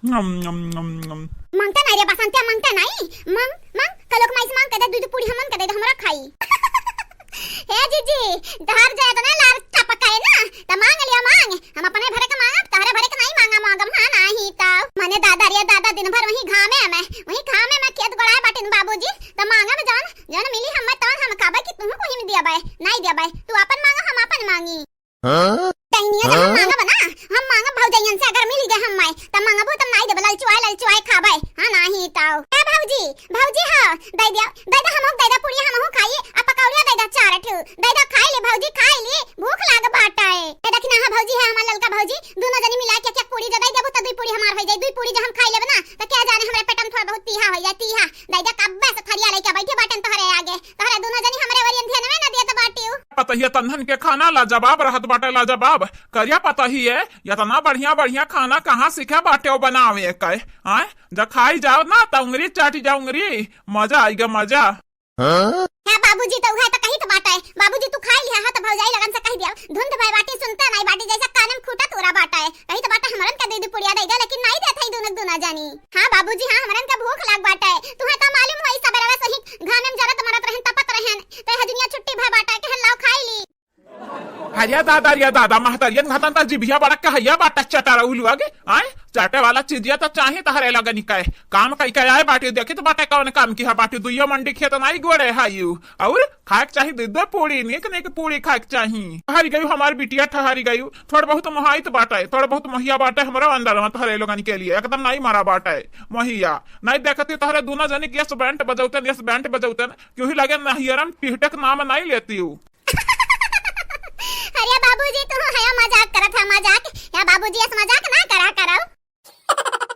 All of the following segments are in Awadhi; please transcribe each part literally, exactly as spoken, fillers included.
नम, नम, नम, नम। मांगता नाई रे बसंतिया, मांगता नाई। मांग, मांग, कलोक माई से मांग के दे, दूध पूरी हमन के दे दे, हमरा खाई। हे जीजी, तहार जो इतना लार टपकाए ना, त मांग लिया मांग। हम अपने भरे के मांगब, तहरे भरे के नाई मांगा मांगम, हाँ नाहीं त। मने दादा रे दादा, दिन भर वही घामे में, वही घामे में खेत गोड़ाए बाटिन बाबूजी, त मांगब जौन, जौन मिली हमें तौन हम खाबे कि तुहू कोही में दियाबे, नाई दियाबे। तू आपन मांगा, हम आपन मांगी। हाँ? तैनिया जब हम हाँ? मांगब ना, हम मांगब भौजैयन से, अगर मिल गए हमें, तब मांगबो तब नाई देबे, ललचुआए ललचुआए खाबे। हाँ, नाहीं तौ। ए भौजी, भौजी हो, दे दिया, दे दे, हमहू दे दे, पुड़िया हमहू खाई, आ पकौड़िया दे दे चार ठू, दे दे, खाई ली भौजी, खाई ली, भूख लाग बाटे। ए देखी ना, हाँ भौजी है हमार ललका भौजी, दोनों जनी मिला के एक एक पूड़ी जो दे देबू, तो दुई पूड़ी हमार हो जाई, दुई पूड़ी जो हम खाई लेब ना, तो क्या जाने हमरे पेट में थोड़ा बहुत तीहा हो जाए, तीहा। दे दे, कब्बे से थरिया लेके बैठे बाटन तोहरे आगे, तोहरे दोनों जनी हमरे ओरियन ध्यानवे ना देत बाटिउ। पतहिया तन्हन के खाना लाजवाब रहत बाटे, लाजवाब। करिया पतहिए, इतना बढ़िया बढ़िया खाना कहाँ सीखे बाटे बनावे के? आय, जब खाई जाओ ना, त उंगरी चाटी जाओ उंगरी, मजा आइगा, मजा। हाँ? हाँ बाबूजी, तो उहे तो कही तो बाटे। बाबूजी, तू खाई लिहा, हाँ, तो भौजाई लगन से कही दिया। धुंध भय बाटी, सुनते नाई बाटी, जैसे कान में खूटा तोरा बाटे। कही तो बाटे, हमरन के दे दे पुड़िया दे दे, लेकिन नाई देत है दोनों, दोनों जानी। हाँ बाबूजी, हाँ, हमरन के भूख लाग बाटे। तुहे तो मालूम होई, सबेरे से ही घामे में जरत मरत रहन, तपत रहन। ते हजनिया छुट्टी भय बाटे, कहन लाओ खाई ली। अरे दादा, अरे दादा, महतरियन घतन त जिभिया बड़ा कहैया बाटा चटारा उलुआ गे, आय? चाटे वाला चीजिया त चाही तहरे लगनी के। काम कई के आए बाटी, देखी त बाटे कौन काम की है बाटी, दुइयो मंडी खेत नाई गोड़े है यू। और खाए के चाही दे दो पूड़ी, नीक नीक पूड़ी खाए के चाही। ठहरी गयू हमार बिटिया, ठहरी गयू। थोड़ बहुत मोहाइत बाटे, थोड़ बहुत मोहिया बाटे हमरा अंदर में तहरे लोगन के लिए, एकदम नाई मरा बाटे मोहिया। नाई देखती तहरे दोनों जनी के यस बैंड बजौतन, यस बैंड बजौतन, क्यों ही लगे नहियरम टिहटक नाम नाई लेती हूँ। अरे बाबूजी, तू हया मजाक करत है, मजाक। या बाबूजी, अस मजाक ना करा करो।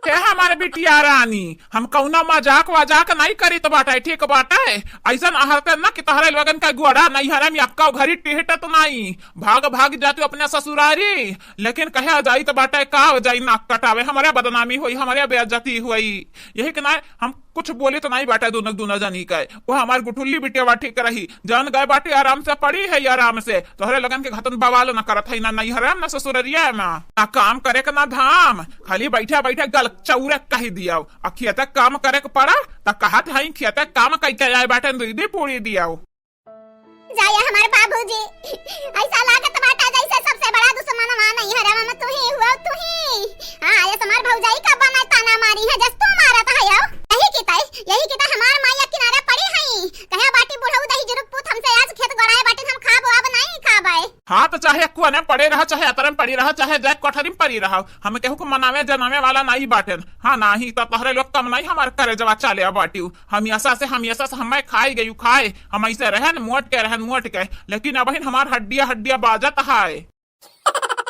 ए हमारे बिटिया रानी, हम कौनो मजाक वजाक नहीं करीत बाटे, ठीक बाटे? ऐसन आहरते न कि तहरे लोगन का गोड़ा नैहरे में अक्का घरी टिहटत नहीं। भाग भाग जातू अपने ससुरारी, लेकिन कहे जाइत बाटे का जाई नाक कटावे, हमरे बदनामी होई, हमरे बेइज्जती होई। यही के ना हम कुछ बोली तो नहीं बाटे दोनों, दोनों जनी के। वो हमार गुठुल्ली बिटिया ठीक रही, जान गए बाटे आराम से पड़ी है, आराम से। तोहरे लगन के घतन बवाल ना करत है, ना नैहरे में, ना ससुररिया में, ना काम करे के, ना धाम, खाली बैठे बैठे गल चौरे कही दियाओ। आ खेते काम करे के पड़ा, त कहत है खेते काम कई के आए बाटे, दीदी पूरी दियाओ। जाया हमार बाबूजी, ऐसा लागत बाटा जैसे सबसे बड़ा दुश्मन हमार नैहरवा में तू ही हुआ, तू ही। हाँ, ये हमार भौजाई का बना ताना मारी है, जस तू मारत है हो। यही की ताई, यही की ताई हमार माई एक किनारे पड़ी है। कहे बाटी बुढ़ऊ दही जुरुक पूत हमसे आज खेत गोड़ाए बाटी हम खाबो अब नहीं खाबे। हाँ, तो चाहे कुआ में पड़े रहा, चाहे अतरे में पड़ी रहा, चाहे जय कोठरी में पड़ी रहा, हम केहू को मनावे जनावे वाला नहीं बाटेन। हाँ, नाही तो तोहरे लोग कम नहीं हमार करे जवा चाले बाटियो। हमेशा से, हमेशा से हमें खाए गयू, खाए। हम ऐसे रहन मोट के, रहन मोट के, लेकिन अबहिन हमार हड्डिया, हड्डिया बाजत है।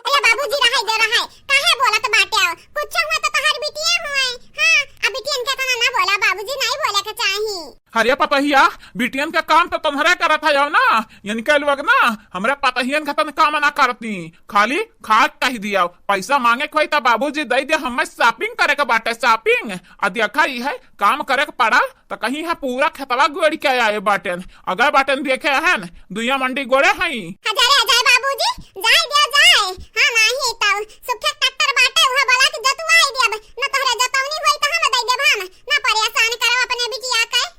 अरे बाबूजी, रहे दे, रहे। काहे बोलत बाटे हो? कुछ हुआ तो तोहर बिटिया हुए। हाँ, अब बिटियन के तना ना बोला बाबूजी, नहीं बोले के चाही। अरे पतहिया, बिटियन का काम तो तुम्हरे करत है ना, इनके लोग ना, हमरे पतहियन का तन काम ना करती, खाली खाक कह दिया। पैसा मांगे के होई तो बाबूजी दे दे, हमें shopping करे के बाटे, shopping। आ देखा ही है, काम करे के पड़ा त कहीं है पूरा खेतवा गोड़ के आए बाटेन। अगर बाटेन देखे हन, दुइया मंडी गोड़े हई। हजारे हजारे बाबूजी, जाए दिया जाए। हाँ, नाही तब सुखे ट्रैक्टर बाटे, उहे बोला कि जोतवाई दियब। न तोहरे जोतवनी होई त हम दे देब हम। न परेशान करब अपने बिटिया के।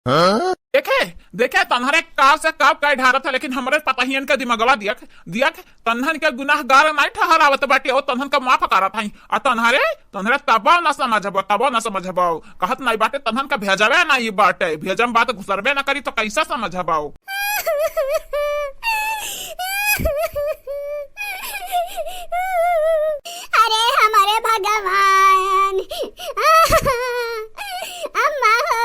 हाँ? देखे, देखे, तन्हरे काव से काव कह ढारत है, लेकिन हमरे पतहियन के दिमगवा दियक, दियक, तन्हन के गुनाहगार नाई ठहरावत बाटे, ओ तन्हन के माफ करत हई। आ तन्हरे, तन्हरे तबो न समझबो, तबो न समझबो। कहत नाई बाटे, तन्हन के भेजबे नाई बाटे, भेजम बात घुसरबे न करी, तो कैसे समझबो? अरे हमारे भगवान, अम्मा हो,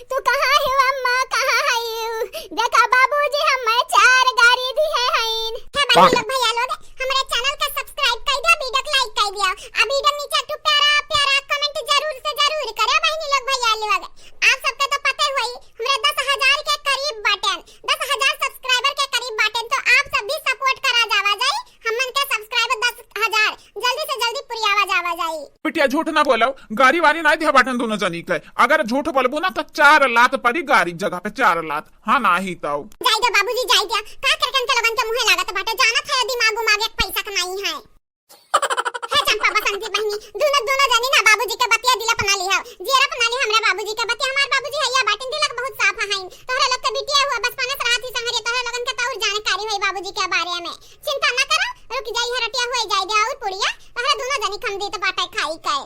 तू कहाँ हो अम्मा, कहाँ हयू? देखा बाबूजी, हमें चार गारी दिहे हईन। हे बहिनी लोग, भैया लोग, हमरे channel का subscribe कर दिया, video को like कर दिया, आ video नीचे एक ठो प्यारा प्यारा comment जरूर से जरूर करे बहिनी लोग, भैया लोग। आप सबके तो पते हुई, हमरे दस हजार के करीब बाटेन, दस हजार subscriber के करीब बाटेन, तो आप सब भी support करा जावा जाई, हमन के subscriber दस हजार जल्दी से जल्दी पुरियावा जावा जाई। बिटिया झूठ ना बोलो, गारी वारी ना दिया बाटन दोनों जनी के। अगर झूठ बोलबू ना तो चार लात पड़ी, गारी जगह पे चार लात। हाँ, नाही तो। जाई दे बाबूजी, जाई दे। का करकन के लोगन के मुँहे लागत बाटे, जानत है दिमाग उमाग एक पैसा के नाई है। हे चंपा बसंती बहिनी, दुनो, दुनो जनी ना बाबूजी के बतिया दिल अपना लिहाव। जियर अपना लिहाव हमरा बाबूजी के बतिया। हमार बाबूजी हइया बाटिन, दिलक बहुत साफ हइन। तोहरे लोग के बिटिया हुआ, बचपने से रहत ही संगरिया, तोहरे लोगन के तो और जानकारी होई बाबूजी के बारे में। चिंता ना करो, रुक जाई, हरटिया होई जाई दे और पुड़िया, तोहरे दुनो जनी खम दीत बाटे खाई के।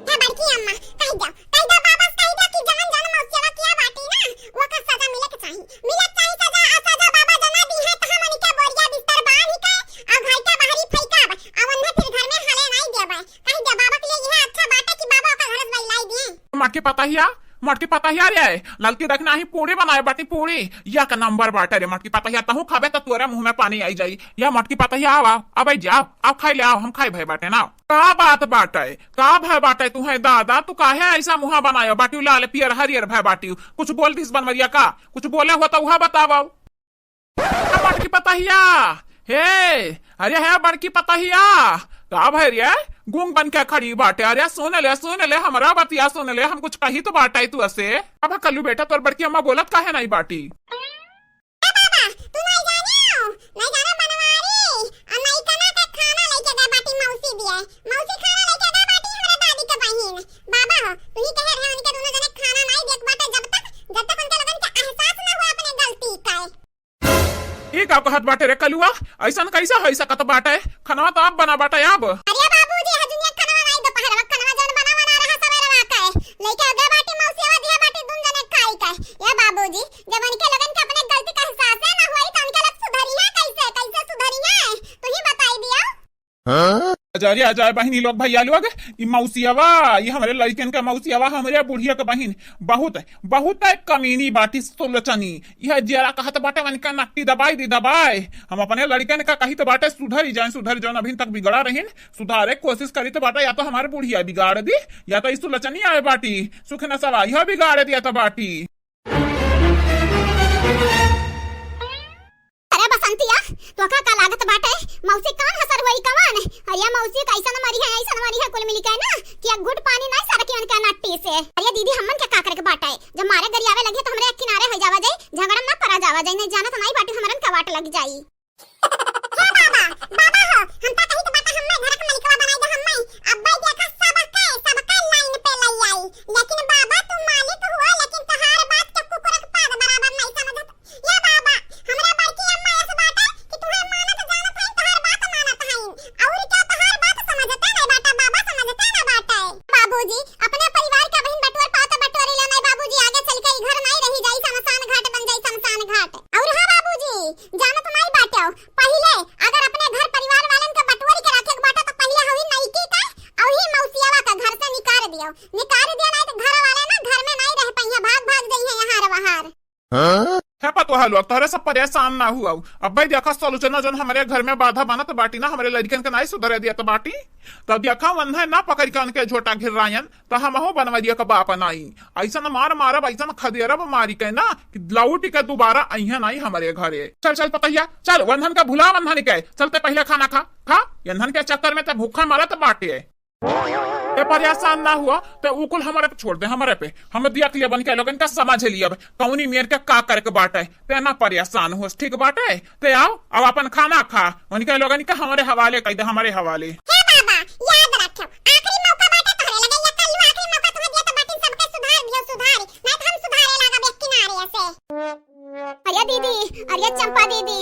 हे बड़की अम्मा, कह दो, कह दो बाबा से कह दो कि जवन जवन मौसिया किया बाटी ना, ओकर सजा मिले के चाही, मिले के चाही सजा। आ सजा बाबा जना दी है तो हम उनके बोरिया बिस्तर बांध के आ घर के बाहरी फेंकब, आ उन्हें फिर घर में हले नहीं देबे। कह दो बाबा के लिए यह अच्छा बात है कि बाबा ओकर घर से बहिलाई दिए। मटकी पतहिया, मटकी पतहिया रे, ललकी देखना ही पूड़ी बनाए बाटी पूड़ी, या का नंबर बाटे रे मटकी पतहिया, तहू खाबे तो तोरे मुंह में पानी आई जाई। या मटकी पतहिया आवा, अब जा, अब खाई ले आओ, हम खाई भय बाटे ना। का बात बाटे, का भय बाटे तुहे दादा, तू काहे ऐसा मुहा बनायो बाटियो, लाल पियर हरियर भय बाटियो? कुछ बोल दिस बनवरिया का? कुछ बोले हो तो उहा बतावो। मटकी पतहिया, हे, अरे हे बड़की पतहिया, का भय रे? गूंग बन के खड़ी बाटे। अरे सुन ले, सुन ले, हमरा बतिया सुन ले, हम कुछ कही तो बाटे तू असे। अब कल्लू बेटा तोर बड़की अम्मा बोलत काहे नहीं बाटी? ए बाबा, तू नहीं जाने हो? नहीं जाने बनवारी? आ नहीं कना के खाना लेके गए बाटी मौसी दिए। मौसी खाना लेके गए बाटी हमरा दादी के बहिन। बाबा हो, तू ही कहे रहे उनके दोनों जने खाना नहीं देत बाटे जब तक, जब तक उनके लोगन के एहसास ना हुआ अपने गलती का। ई का कहत बाटे रे कलुआ? ऐसन कैसे होई सकत बाटे? खनवा तो आप बना बाटे अब। अरे बाबूजी, हजुनिया खनवा नहीं, दोपहरवा खनवा जौन बना बना रहा सवेरवा का है। लेके आगे बाटी मौसिया दिया बाटी दुन जने खाई का है। ए बाबूजी, जब उनके लोगन के अपने गलती का एहसास है ना होई, तो उनके लोग सुधरी है कैसे? कैसे सुधरी है? तू ही बताई दिया। हाँ? अजारे अजाए बहिनी लोग, भैया लोग, ई मौसियावा, ई हमरे लड़कन का मौसियावा, हमरे बुढ़िया के बहिन, बहुत, बहुत एक कमीनी बाटी सुलोचनी। यह जरा कहत बाटे, उनका नट्टी दबाई दी, दबाए। हम अपने लड़कन का कहित बाटे, सुधरी जाए, सुधरी जाए, अभी तक बिगड़ा रहिन, सुधारे कोशिश करित बाटे, या तो हमारे बुढ़िया बिगाड़ दी, या तो ई सुलोचनी आए बाटी, सुख नसवा, यह बिगाड़ दिया तो बाटी। अरे बसंतिया, तोका का लागत बाटे? मौसी कौन हसर होई कवन? अरे मौसी कैसन मरी है, ऐसन मरी है कुल मिली के ना कि एक घूंट पानी नहीं सरकी उनके नट्टी से। अरे दीदी, हमन के का करे के बाटे? जब मारे गरियावे लगे तो हमरे एक किनारे हो जावा जाई, झगड़ा में ना पड़ा जावा जाई, नहीं जानत नहीं बाटी हमरन का वाट लग जाई। हे बाबा, बाबा हो, हम ता कही तो बाटा हम्मे घर के मलिकवा बनाई दे हम्मे। अब्बे देखा सबके, सबके लाइन पे लई आई। लेकिन बाबा तू मालिक हुआ, लेकिन तोहार बात के कुकुर के पाद बराबर नहीं समझत। या बाबा, हमरा बड़की अम्मा ऐसे बाटे कि तुहे मानत जानत हईन, तोहार बात मानत हईन। और क्या तोहार बात समझते नहीं बाटा, बाबा समझते ना बाटे। बाबूजी, अपने परिवार का बहिन बटोर पाओ तो बटोरी ले नहीं बाबूजी, आगे चल के ई घर नहीं रही जाई, शमशान घाट बन जाई, शमशान घाट। और हाँ बाबूजी, जानत नहीं बाटे, पहिले अगर अपने घर परिवार वालन के बटोरी के रखे के बाटे तो पहिले हवी नईकी का, और ही मौसियावा का घर से निकाल दियो, निकाल दिया नहीं तो घर वाले ना घर में नहीं रह पाइए, भाग भाग जाइए यहाँ रवहार। हाँ? हे पतोहा लोग, तोहरे सब परेशान ना हुआ। अब भाई देखा, सलोचना जौन हमरे घर में बाधा बनत बाटी ना, हमरे लड़कन के नाई सुधरे दियत बाटी, तब देखा, वन्हे ना पकड़ के उनके झोटा घिर्रायन, तो हमहू बनवरिया का बाप नाई। ऐसन मार मारब, ऐसन खदेरब मारी के ना, कि लौट के दोबारा अइहे नाई हमरे घरे। चल, चल पतहिया, चल, वन्हन का भुला, वन्हन के, चलते पहले खाना खा, खा, इन्हन के चक्कर में ते भूखा मरत बाटे। ए, परेशान ना हुआ, ते उ कुल हमरे पे छोड़ दे, हमरे पे। हम दिया के लिए बन के लोगन का समझ लियब, कौनी मेर के का करे के बाटे। ते ना परेशान होस, ठीक बाटे? ते आओ, अब अपन खाना खा, उनके लोगन के हमरे हवाले कह दे, हमरे हवाले। हे बाबा, याद रखो, आखिरी मौका बाटे तोहरे लगे, या कल आखिरी मौका तुम्हें दिया तो बाटिन सबके सुधार दियो, सुधार, नहीं तो हम सुधारे लागब एक किनारे से। अरे दीदी, अरे चंपा दीदी,